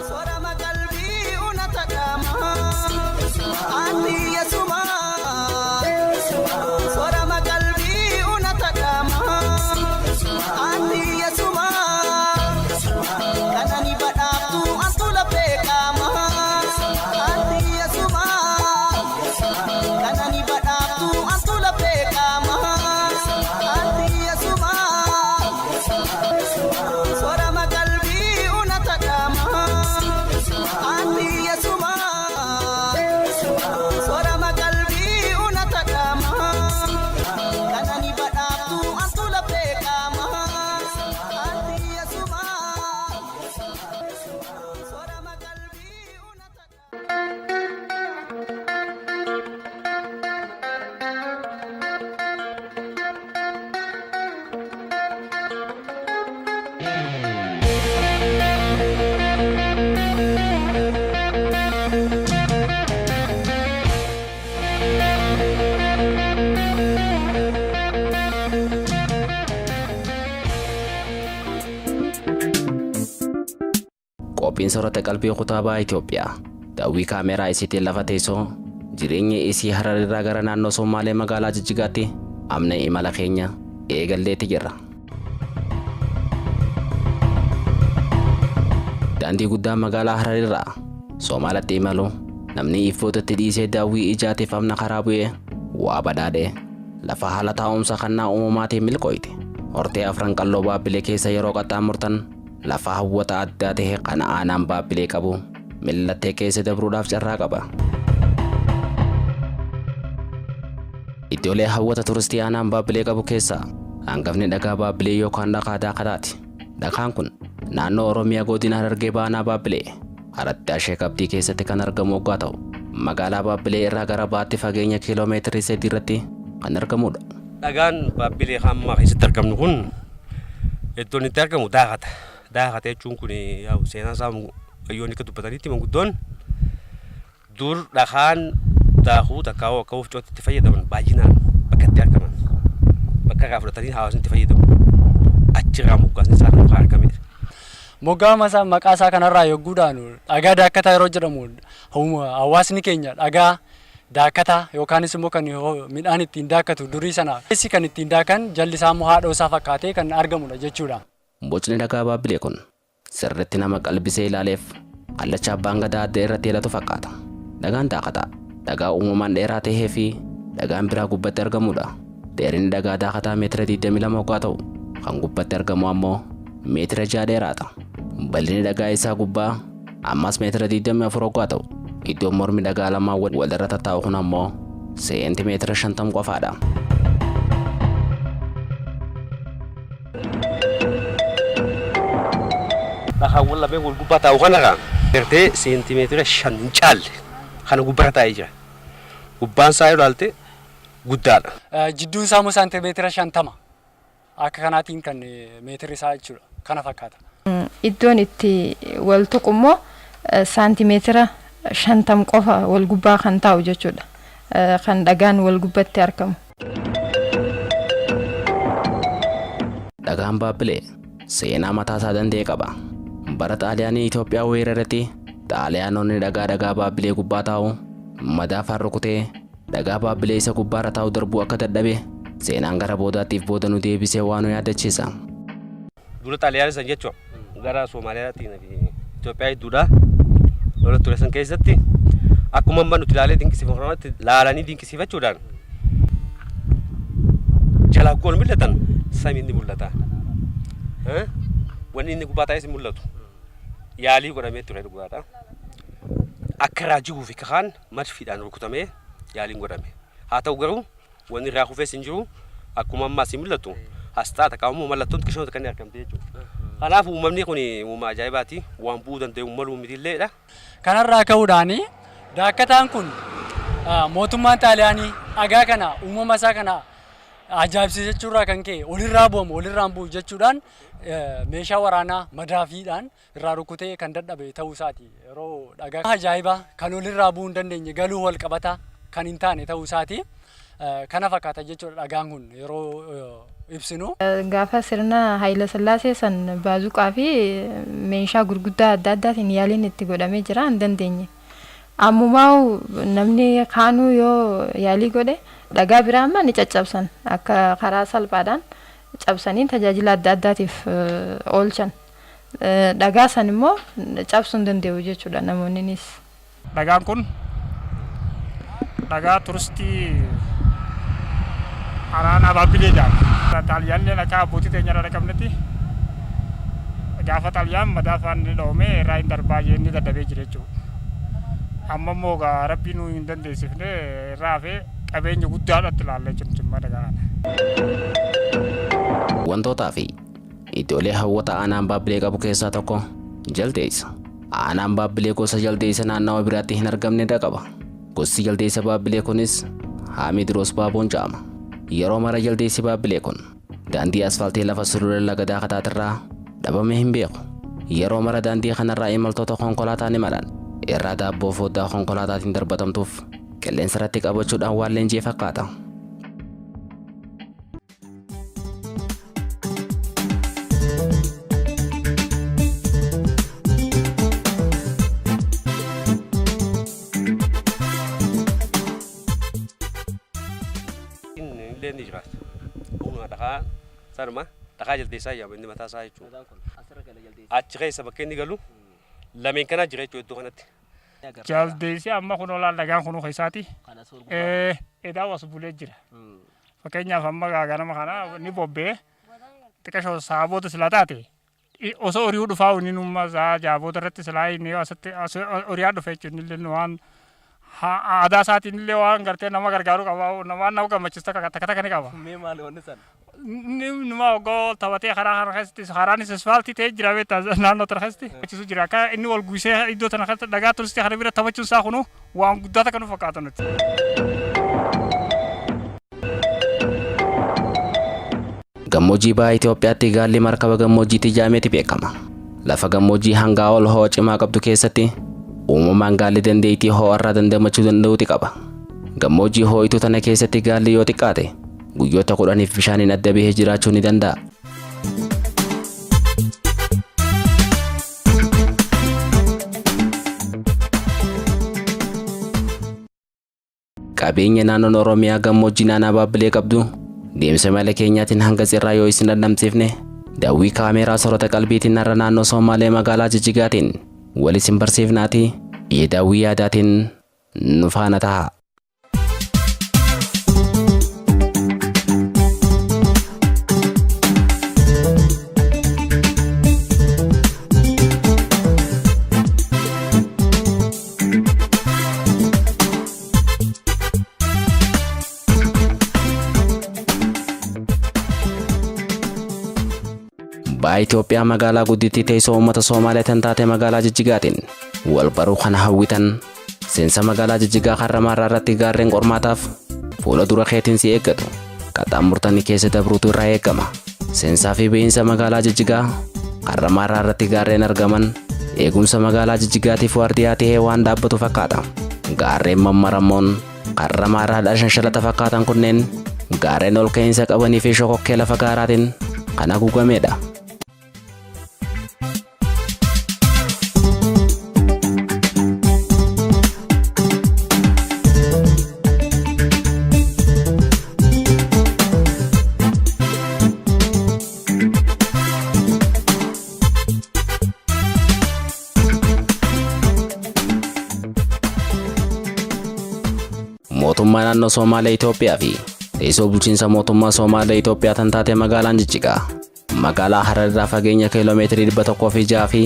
Soorama qalbii unata dhaamaa. Anti yasuma. Soorama qalbii unata dhaamaa. Anti yasuma. Kanani badhaaftu antu lafee qaamaa. Anti yasuma. Kanani badhaaftu antu lafee qaamaa. Anti yasuma. Soorama qalbii unata dhaamaa. Anti yasuma. Soorama qalbii unata dhaamaa. Kanani badhaaftu antu lafee qaamaa. Anti yasuma. Soorama qalbii unata dhaamaa. Qophiin soorata qalbii kutaa bahaa Itoophiyaa daawwii kaameeraa isiitiin lafa teessoo jireenya isii Harar irraa gara naannoo Somaalee magaalaa Jijjigaatti amna imala keenya eegalleetti jirra. Daandii guddaa magaalaa Harar irraa Somaalatti imalu namni ifootatti dhiisee daawwii ijaatiif amna karaa bu'ee waa badhaadhee lafa haala taa'umsa kannaa uumamaatiin milkooyte. Hortee afran qalloo Baabbilee keessa yeroo qaxxaamurtan lafa hawwata addaa ta'e kan aanaan Baabbilee qabu millattee keessa dabruudhaaf carraa qaba. Iddoolee hawwata turistii aanaan Baabbilee qabu keessaa hangafni dhagaa Baabbilee yookaan dhagaa Daakataati. Dhagaan kun naannoo Oromiyaa godina Harargee Baanaa Baabbilee Araddaa Sheek Abdii keessatti kan argamu waggaa ta'u magaalaa Baabbilee irraa gara baatti fageenya kiiloomeetirii 3 irratti kan argamudha. Dhagaan Baabbilee hamma keessatti argamnu kun iddoon itti argamu Daakata. Daakata jechuun kun yaa'u seenaa isaa hayyoonni akka dubbatanitti manguddoon dur dhakaan daakuu takkaa akka wofcootti itti fayyadaman baay'inaan bakka itti argaman bakka irraa fudhatanii hawaasni itti fayyadamu achirraa moggaasni isaa kan argamedha. Moggaama isaa maqaa isaa kanarraa yogguu dhaanu dhagaa daakkataa yeroo jedhamu hawaasni keenya dhagaa daakkataa yookaanis immoo kan midhaan ittiin daakkatu durii sana keessi kan ittiin daakan jalli isaa immoo haadhoo isaa fakkaatee kan argamudha jechuudha. Bocni dhagaa Baabbilee kun sirriitti nama qalbisee ilaaleef kallacha abbaan gadaa adda irratti hidhatu fakkaata. Dhagaan daakataa dhagaa uumamaan dheeraa tahee fi dhagaan biraa gubbatti argamudha. Dheerinni dhagaa daakataa meetira 22 hoggaa ta'u kan gubbatti argamu ammoo meetira 6 dheeraata. Bal'inni dhagaa isaa gubbaa ammas meetira 24 hoggaa ta'u iddoon mormi dhagaa lamaan walirra tattaa'u kun ammoo seentimeetira 50 qofaadha. Dhakaawwan lameen wal gubbaa taa'u kanarraa gartee seentimeetira 5 hin caalle kana gubbarra taa'ee jira. Gubbaan isaa yoo ilaalte guddaadha. Jidduun isaa immoo saantimeetira 50 akka kanaatiin kan meetirri isaa jechuudha. Kana fakkaata. Iddoon itti wal tuqu immoo saantimeetira 50 qofa wal gubbaa kan taa'u jechuudha. Kan dhagaan wal gubbatti argamu. Dhagaan Baabbilee seenaa mataa isaa danda'e qaba. Bara Xaaliyaanii Itoophiyaa weeraretti Xaaliyaanonni dhagaa dhagaa Baabbilee gubbaa taa'u madaafaan rukutee dhagaa Baabbilee isa gubbaarra taa'u darbuu akka dadhabe seenaan gara boodaattiif booda nu deebisee waa nu yaadachiisa. Dura Xaaliyaanii san jechuun gara Soomaaliyaatiin fi Itoophiyaa hedduudha. Lola ture san keessatti akkuma amma nuti ilaalee dinqisiifamu laalanii dinqisiifachuudhaan jalaa goon mul'atan samiin ni mul'ata. Wanni inni gubbaa taa'es hin mul'atu. Yaalii godhamee ture dhugaadha. Akka irraa jiguu fi kakaan madfiidhaan rukutamee yaaliin godhame. Haa ta'u garuu wanni irraa kufees hin jiru. Akkuma ammaa si mul'atu asxaa takka immoo mallattoon xiqqishoon takka ni argamte jechuudha. Kanaaf uumamni kun uumama ajaa'ibaati. Waan bu'uu danda'u maluu mitiilleedha. Kanarraa ka'uudhaan daakkataan kun mootummaan Xaaliyaanii dhagaa kana uumama isaa kana ajaa'ibsiisachuurraa kan ka'e olirraa bu'amu olirraan bu'u jechuudhaan meeshaa waraanaa madaafiidhaan irraa rukutee kan dadhabe ta'uu isaati. Yeroo dhagaa ajaa'ibaa kan olirraa bu'uu hin dandeenye galuu wal qabataa kan hin taane ta'uu isaati. Kana fakkaata jechuudha dhagaan kun yeroo ibsinu. Gaafa sirna Haayila Sillaasee san baazuqaa fi meeshaa gurguddaa adda addaatiin yaaliin itti godhamee jira, hin dandeenye. Ammumaa namni kaanuu yoo yaalii godhe dhagaa biraa amma ni caccabsan, akka karaa salphaadhaan cabsanii tajaajila adda addaatiif oolchan. Dhagaa san immoo cabsuu hin danda'u jechuudha namoonninis. Dhagaan kun dhagaa turistii Araan Abaabbilee jedhama. Xaaliyaanillee akka abbootii teenya irraa dhaqabnetti gaafa Xaaliyaan madaafaan inni dhoomee irraa hin darbaa inni daddabee jira jechuudha. Amma immoo egaa rabbii nu hin dandeessifne irraa hafee qabeenya guddaadhatti ilaalla jechuudha dhimma dhagaa kana. Wantootaa fi iddoolee hawwata aanaan Baabbilee qabu keessaa tokko jaldeessa. Aanaan Baabbilee gosa jaldeessa naannawa biraatti hin argamnedha qaba. Gosti jaldeessa Baabbilee kunis Haamidiroos Baaboon jedhama. Yeroo mara jaldeessi Baabbilee kun daandii asfaaltii lafa sulula laga Daakataatirraa dhabamee hin beeku. Yeroo mara daandii kanarraa imaltoota konkolaataan imalan irraa daabboo foddaa konkolaataatiin darbatamtuuf qilleensa irratti qabachuudhaan waan leenji'e fakkaata. Illee ni jiraata. Humna dhakaa sanuma dhakaa jaldeessaa jedhama inni mataa isaa jechuudha. Achi keessa bakka inni galu lameen kana jira jechuudha iddoo kanatti. Jaldeessi amma kun olaal dhagaan kun keessaati. Edaa was bulee jira. Fakkeenyaaf amma ganama kana ni bobbee xiqqashoo saaboota silaa taate osoo horii'uu dhufaa inni numma saa jaaboota irratti silaa inni asitti horiyaa dhufe jechuun illee waan aadaa isaatiin illee waan gartee nama gargaaru qaba, waan nama gammachiisu takka takka takka ni qaba. Mee maali wanni san? Inni numa oggoo taphatee karaa kana keessatti karaanis asfaaltii ta'ee jira beektaa naannoo tana keessatti. Achisu jira akka inni wal guisee iddoo tana keessatti dhagaa turistii kana bira taphachuun isaa kunu waan guddaa takka nu fakkaata nuti. Gammoojjii baha Itoophiyaatti gaalli markaba gammoojjiitti jaameeti beekama. Lafa gammoojjii hangaa ol ho'a cimaa qabdu keessatti uumamaan gaalli dandeettii ho'arraa dandamachuu danda'uuti qaba. Gammoojjii ho'ituu tana keessatti gaalli yoo xiqqaate guyyoota 10f bishaaniin adda bahee jiraachuu ni danda'a. Qabeenya naannoon Oromiyaa gammoojjii naannaa Baabbilee qabdu deemsa mala keenyaatiin hanga cirraa yoo isin dhandhamsiifne, daawwii kaameeraa soorata qalbiitiin har'a naannoo Somaalee magaalaa Jijjigaatiin wal isin barsiifnaatii daawwii yaadaatiin nu faana tahaa. Baha Itoophiyaa magaalaa guddittii teessoo uummata Soomaalee tan taate magaalaa Jijjigaatiin wal baruu kana hawwitan, seensa magaalaa Jijjigaa karra irratti gaarreen qormaataaf fuula dura keetiin si eeggatu. Qaxxaamurtanii keessa dabruutu irraa eegama. Seensaa fi bahiinsa magaalaa Jijjigaa karra maarraa irratti gaarreen argaman eegumsa magaalaa Jijjigaatiif waardiyaa ta'ee waan dhaabbatu fakkaata. Gaarreen mammaramoon karra maarraadhaa shanshalata fakkaatan kunneen gaarreen ol ka'iinsa qabanii fi shokokkee lafa gaaraatiin kan haguugamedha. Mootummaa naannoo Somaalee Itoophiyaa fi teessoo bulchiinsa mootummaa Somaalee Itoophiyaa tan taate magaalaan Jijjigaa magaalaa Harar irraa fageenya kiiloomeetirii 106 fi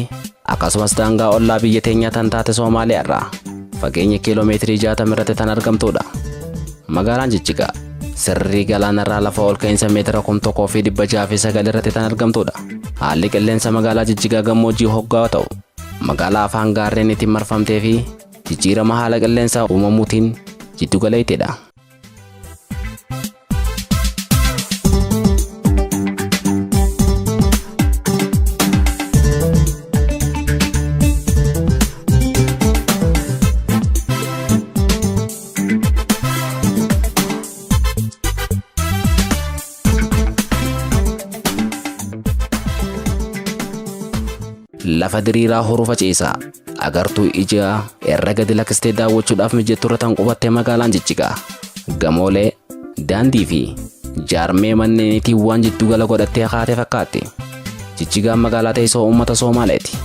akkasumas daangaa ollaa biyya teenyaa tan taate Somaaliyaa irraa fageenya kiiloomeetirii 60 irratti tan argamtudha. Magaalaan Jijjigaa sirrii galaanarraa lafa ol ka'iinsa meetira 1609 irratti tan argamtudha. Haalli qilleensa magaalaa Jijjigaa gammoojjii hoggaa ta'u, magaalaa afaan gaarreen ittiin marfamtee fi jijjiirama haala qilleensaa uumamuutiin jiddu galeettidha. Lafa diriiraa hurufa ciisaa agartuu ijaa irra gadi lakkistee daawwachuudhaaf mijattu irra tan qubattee magaalaan Jijjigaa gamoolee, daandii fi jaarmee manneeniitiin waan jiddugala godhattee kaatee fakkaatti. Jijjigaan magaalaa teessoo uummata Soomaaleeti.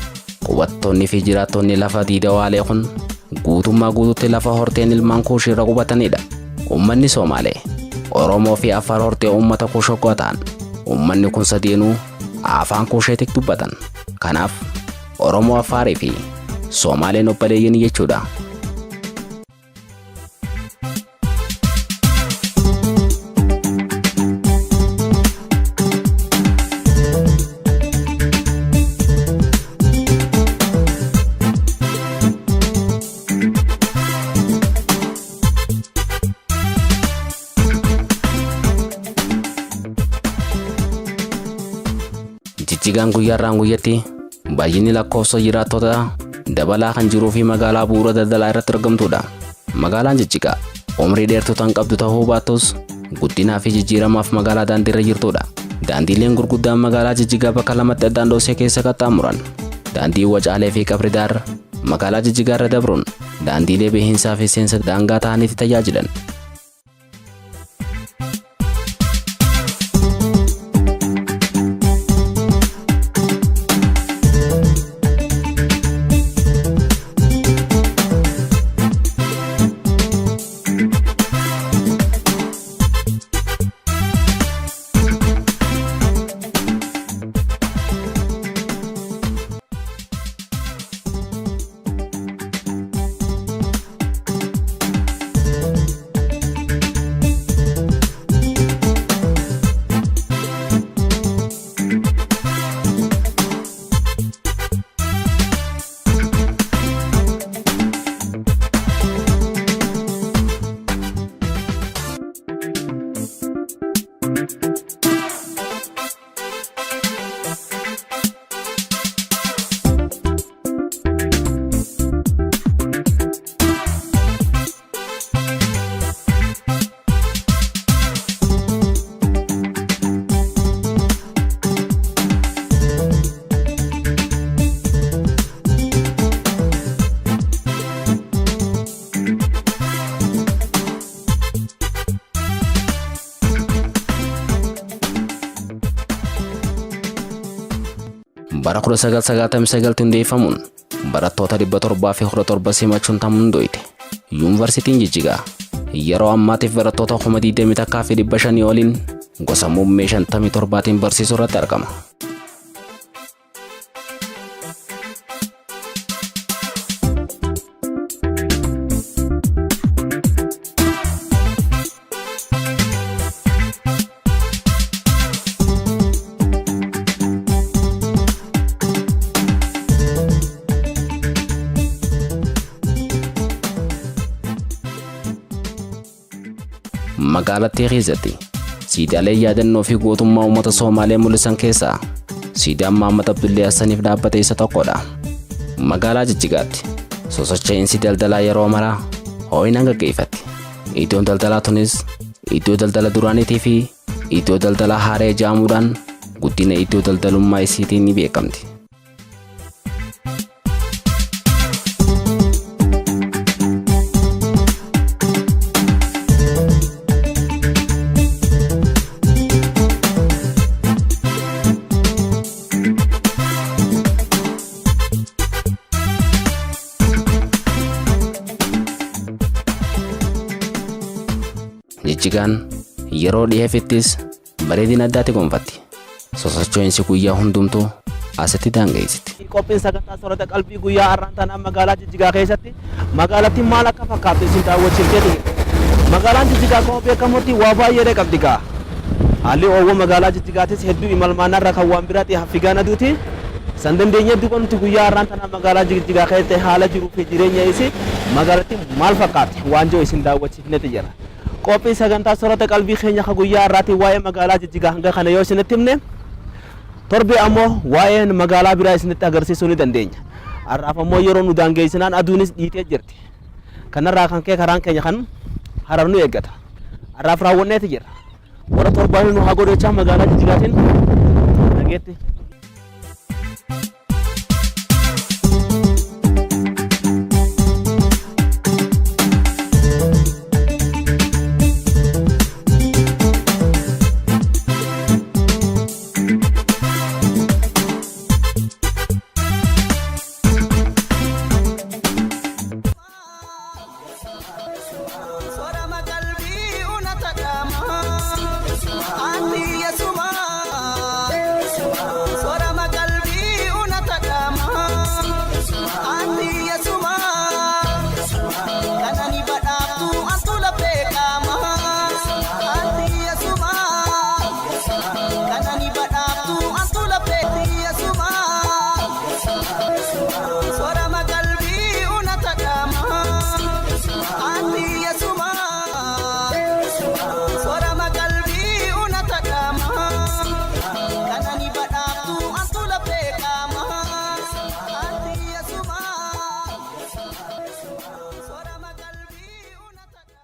Qubattoonni fi jiraattonni lafa diidawaalee kun guutummaa guututti lafa horteen ilmaan Kuush irra qubatanidha. Uummanni Soomaalee, Oromoo fi Affaar hortee uummata Kuush hoggaa ta'an, uummanni kun sadeenuu afaan Kuusheetik dubbatan. Kanaaf Oromoo, Affaarii fi Soomaaleen obboleeyyan jechuudha. Jijjigaan guyyaarraan guyyatti baay'inni lakkoofsa jiraattota dabalaa kan jiruu fi magaalaa bu'uura daldalaa irratti argamtudha. Magaalaan Jijjigaa umrii dheertuu tan qabdu ta'uu baattus guddinaa fi jijjiiramaaf magaalaa daandiirra jirtudha. Daandiileen gurguddaan magaalaa Jijjigaa bakka lamatti addaan dhoosee keessa qaxxaamuran. Daandii Wacaalee fi Qabridaar magaalaa Jijjigaa irra dabruun daandiilee beehinsaa fi seensa daangaa ta'anitti tajaajilan. Bara 1999 hundeeffamuun barattoota 717 simachuun tan hundoofte. Yuunivarsiitiin Jijjigaa yeroo ammaatiif barattoota 21,500 oliin gosa muummee 57tiin barsiisuu irratti argama. Magaalattii keessatti siidaalee yaadannoo fi gootummaa uummata Soomaalee mul'isan keessaa siidaan Mahammad Abdullee Hassaniif dhaabbate isa tokkodha. Magaalaa Jijjigaatti sosocho'iinsi daldalaa yeroo maraa ho'inaan gaggeeffatti. Iddoon daldalaa tunis iddoo daldala duraaniitii fi iddoo daldalaa haaree jaamuudhaan guddina iddoo daldalummaa isiitiin ni beekamti. Jijjigaan yeroo dhiheefittis bareedina addaatti gonfatti. Sosocho'iinsi guyyaa hundumtuu asitti daangeessiti. Qophiin sagantaa soorata qalbii guyyaa har'aan tanaa magaalaa Jijjigaa keessatti magaalattiin maal akka fakkaattu isin daawwachiiftee. Magaalaan Jijjigaa akkuma beekamutti waa baay'eedha qabdi gaa. Haalli oowwa magaalaa Jijjigaatis hedduu imalmaanarra kan waan biraatti haffigaan aduuti. San dandeenyee duuba nuti guyyaa har'aan tanaa magaalaa Jijjigaa keessatti haala jiruu fi jireenya isii magaalattiin maal fakkaatti waan jiru isin daawwachiifneeti jira. Qophii sagantaa soorata qalbii keenya ka guyyaa har'aatiin waa'ee magaalaa Jijjigaa hanga kana yoo isinitti himne, torbee ammoo waa'een magaalaa biraa isinitti agarsiisuu ni dandeenya. Har'aaf ammoo yeroo nu daangeessinaan aduunis dhiitee jirti. Kanarraa kan ka'e karaan keenya kan Harar nu eeggata. Har'aaf raawwanneeti jira. Warra torbaanii nu haa godhechaa magaalaa Jijjigaatiin nageetti.